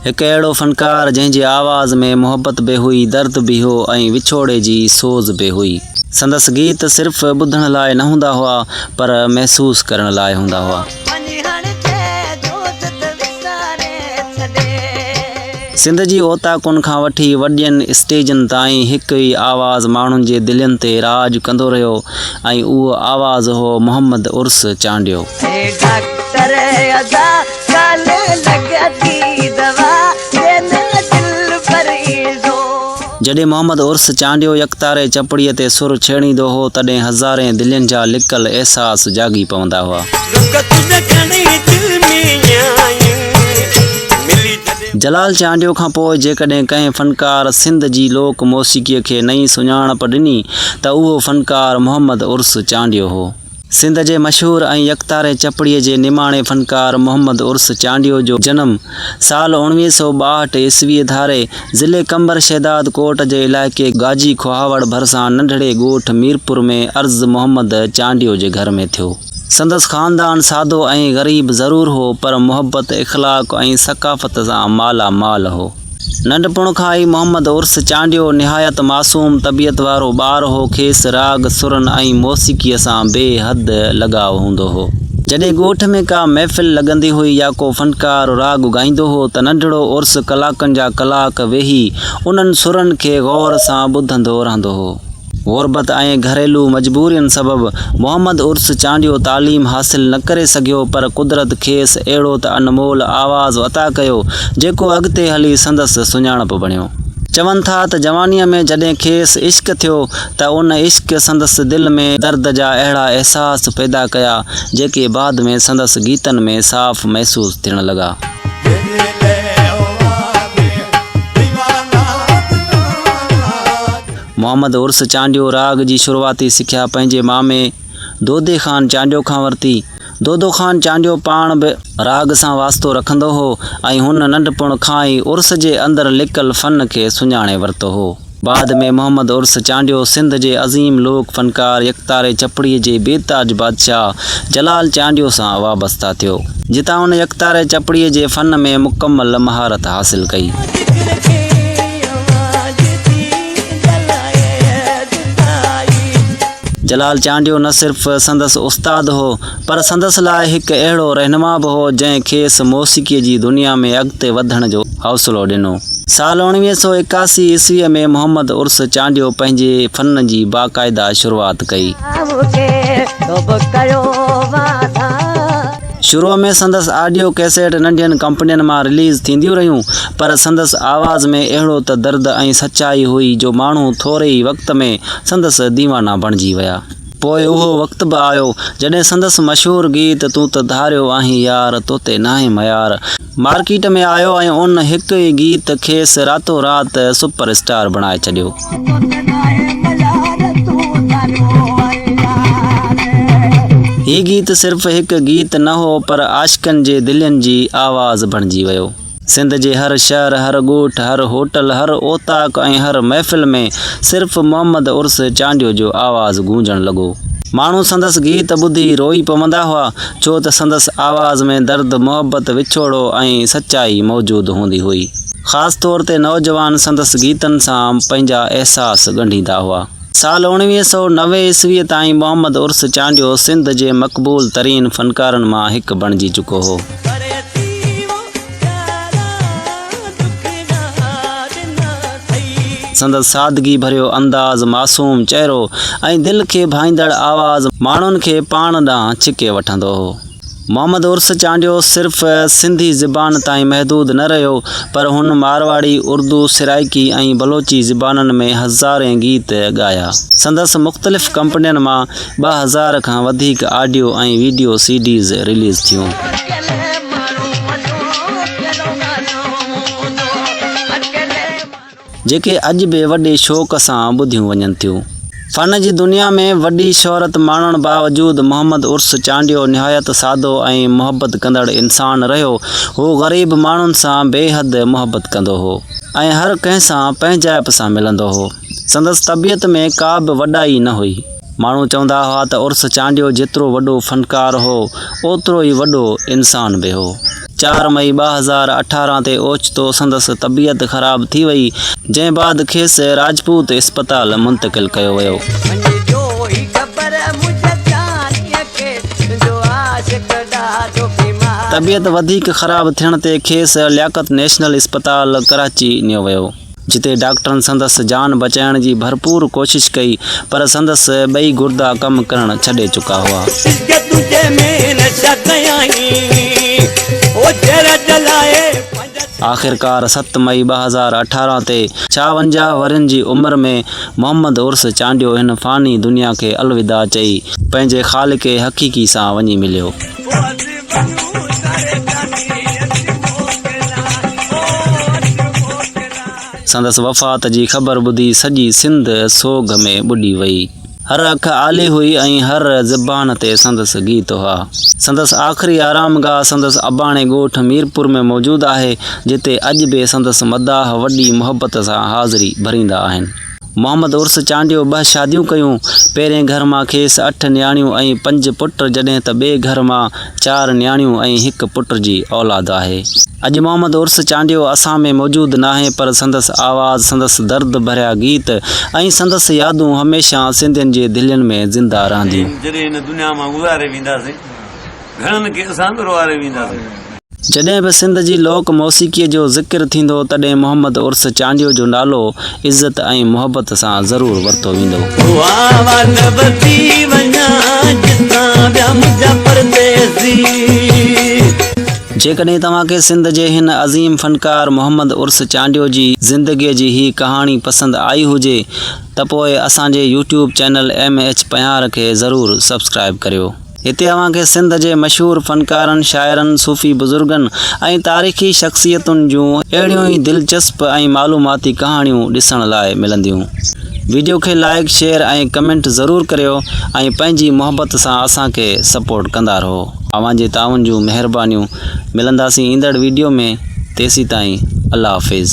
هڪ اهڙو فنڪار جنهن جي آواز ۾ محبت به هئي، درد به هو ۽ وڇوڙي جي سوز به هئي. سندس گيت صرف ٻڌڻ لاء نه هوندا هئا پر محسوس ڪرڻ لاء هوندا هئا. سنڌ جي اوطاقن کان وٺي وڏين اسٽيجن تائين هڪ ئي آواز ماڻهن جي دلين تي راڄ ڪندو رهيو ۽ اهو آواز هو محمد عرس چانڊيو. جڏهن محمد عرس چانڊيو يڪتاري چپڙيء تي سر ڇيڙيندو هو، تڏهن هزارين دلين جا لڪل احساس جاڳي پوندا هئا. جلال چانڊيو کان پوء جيڪڏهن ڪنهن فنڪار سنڌ جي لوڪ موسيقيء کي نئين سڃاڻپ ڏني ته اهو فنڪار محمد عرس چانڊيو هو. سنڌ جي مشهور ۽ يڪتاري چپڙيء جي نماڻي فنڪار محمد عرس چانڊيو جو جنم سال 1962 عيسويء ڌاري ضلعي قمبر شهداد ڪوٽ جي علائقي گاجي کهاوڙ ڀرسان ننڍڙي ڳوٺ ميرپور ۾ عرض محمد چانڊيو جي گهر ۾ ٿيو. سندس خاندان سادو ۽ غريب ضرور هو پر محبت، اخلاق ۽ ثقافت سان مالا مال هو. ننڍپڻ کان ئي محمد عرس چانڊيو نهايت معصوم طبيعت وارو ٻار هو، کيس راڳ، سرن ۽ موسيقيء سان بي حد لڳاء هوندو هو. جڏهن ڳوٺ ۾ ڪا محفل لڳندي هئي يا ڪو فنڪار راڳ ڳائيندو هو ته ننڍڙو عرس ڪلاڪن جا ڪلاڪ ويهي انهن سرن کي غور سان ٻڌندو رهندو هو. غربت ۽ گهريلو مجبورين سبب محمد عرس چانڊيو تعليم حاصل نه ڪري سگهيو پر قدرت کيس اهڙو ته انمول آواز عطا ڪيو جيڪو اڳتي هلي سندس سڃاڻپ بڻيو. چون ٿا ته جوانيء ۾ جڏهن کيس عشق ٿيو ته ان عشق سندس دل ۾ درد جا اهڙا احساس پيدا ڪيا جيڪي بعد ۾ سندس گيتن ۾ صاف محسوس ٿيڻ لڳا. محمد عرس چانڊيو راڳ جي شروعاتي سکيا پنهنجي مامي دودي خان چانڊيو کان ورتي. دودو خان چانڊيو پاڻ به راڳ سان واسطو رکندو هو ۽ هن ننڍپڻ کان ئي عرس جي اندر لڪل فن کي سڃاڻي ورتو هو. بعد ۾ محمد عرس چانڊيو سنڌ جي عظيم لوڪ فنڪار يڪتاري چپڙي جي بي تاج بادشاهه جلال چانڊيو سان وابسته ٿيو، جتان هن يڪتاري چپڙي جي فن ۾ مڪمل مهارت حاصل ڪئي. جلال چانڊيو نه صرف سندس استاد هو، پر سندس لاء هڪ اهڙو رهنما به هو، جنهن کيس موسيقيء جي دنيا ۾ اڳتي وڌڻ جو حوصلو ڏنو. سال 1981 عيسويء ۾ محمد عرس چانڊيو پنهنجي فن جي باقاعده شروعات ڪئي. شروع ۾ سندس آڊيو ڪيسيٽ ننڍين ڪمپنين مان رليز ٿينديون رهيون، پر سندس آواز ۾ اهڙو ته درد ۽ سچائي هئي جو ماڻهو ٿوري ئي وقت ۾ سندس ديوانا بڻجي ويا. پوء اهو وقت به آيو، جڏهن سندس مشهور گيت تون ته ڌاريو آهين يار، توتي ناهي ميار مارڪيٽ ۾ آيو ۽ ان هڪ ئي گيت کيس راتو رات سپر اسٽار بڻائي ڇڏيو. هي گيت صرف هڪ گيت نه هو پر عاشقن جي دلين جي آواز بڻجي ويو. سنڌ جي هر شهر، هر ڳوٺ، هر هوٽل، هر اوطاق ۽ هر محفل ۾ صرف محمد عرس چانڊيو جو آواز گونجڻ لڳو. ماڻهو سندس گيت ٻڌي روئي پوندا هئا، ڇو ته سندس آواز ۾ درد، محبت، وڇوڙو ۽ سچائي موجود هوندي هئي. خاص طور تي نوجوان سندس گيتن سان پنهنجا احساس ڳنڍيندا هئا. سال 1990 عيسويء تائين محمد عرس چانڊيو سنڌ جي مقبول ترين فنڪارن مان هڪ بڻجي چڪو هو. سندس سادگي ڀريو انداز، معصوم چهرو ۽ دل کي ڀائيندڙ آواز ماڻهن کي پاڻ ڏانهن ڇڪي وٺندو هو. محمد عرس چانڊيو صرف سنڌي زبان تائين محدود نه رهيو پر هن مارواڙي، اردو، سرائيڪي ۽ بلوچي زبانن ۾ هزارين گيت ڳايا. سندس مختلف ڪمپنين مان 2000 کان وڌيڪ آڊيو ۽ ويڊيو سي ڊيز رليز ٿيون. جيڪي اڄ به وڏي شوق سان ٻڌيون وڃن ٿيون. فن جي دنيا ۾ وڏي شهرت ماڻڻ باوجود محمد عرس چانڊيو نهايت سادو ۽ محبت ڪندڙ انسان رهيو. هو غريب ماڻهن سان بي حد محبت ڪندو هو ۽ هر ڪنهن سان پنهنجائپ سان ملندو هو. سندس طبيعت ۾ ڪا به وڏائي نه هئي. ماڻهو چوندا هئا ته عرس چانڊيو جيترو وڏو فنڪار هو، اوترو ئي وڏو انسان به هو. چار مئي 2018 تي اوچتو سندس طبيعت خراب ٿي وئي، جنهن بعد کيس راجپوت اسپتال منتقل ڪيو ويو. طبيعت وڌيڪ خراب ٿيڻ تي کيس لياقت نيشنل اسپتال ڪراچي نيو ويو. جتي ڊاڪٽرن سندس جان بچائڻ جي ڀرپور ڪوشش ڪئي پر سندس ٻئي گردا ڪم ڪرڻ ڇڏي چڪا هئا. آخرڪار ست مئي 2018 تي ڇاونجاهه ورهين جي عمر ۾ محمد عرس چانڊيو هن فاني دنيا کي الوداع چئي پنهنجي خالق حقيقي سان وڃي مليو. سندس وفات جي خبر ٻڌي سڄي سنڌ سوڳ ۾ ٻڏي وئي. هر اک آلي هئي ۽ هر زبان تي سندس گيت هئا. سندس آخري آرامگاهه سندس اباڻي ڳوٺ ميرپور ۾ موجود آهي، جتي اڄ به سندس مداح وڏي محبت سان حاضري ڀريندا آهن. محمد عرس چانڊيو ٻه شاديون ڪيون، پهرين گهر مان کيس اٺ نياڻيون ۽ پنج پٽ جڏهن ته ٻئي گهر مان چار نياڻيون ۽ هڪ پٽ جي اولاد آهي. اڄ محمد عرس چانڊيو اسان ۾ موجود ناهي پر سندس آواز، سندس درد ڀريا گيت ۽ سندس يادون هميشه سنڌين جي دلين ۾ زنده رهنديون. جڏهن هن دنيا مان گذاري وينداسين، گهڻن کي اسان به روئاري وينداسين. جڏهن به سنڌ جي لوڪ موسيقيء جو ذڪر ٿيندو تڏهن محمد عرس چانڊيو جو نالو عزت ۽ محبت سان ضرور ورتو ويندو. جيڪڏهن توهان کي سنڌ جي هن عظيم فنڪار محمد عرس چانڊيو جي زندگيء جي هي ڪهاڻي پسند آئي هجي ته پوء اسان جي YouTube channel M H Panhiyar کي ضرور سبسڪرائيب ڪريو. هتي اوهان کي سنڌ جي مشهور فنڪارن، شاعرن، صوفي بزرگن ۽ تاريخي شخصيتن جون اهڙيون ئي دلچسپ ۽ معلوماتي ڪهاڻيون ڏسڻ لاء ملنديون. ويڊيو کي لائيڪ، شيئر ۽ ڪمينٽ ضرور ڪريو ۽ پنهنجي محبت سان اسان کي سپورٽ ڪندا رهو. اوهان جي تعاون جون مهربانيون. ملنداسين ايندڙ ويڊيو ۾ تيسيتائين الله حافظ.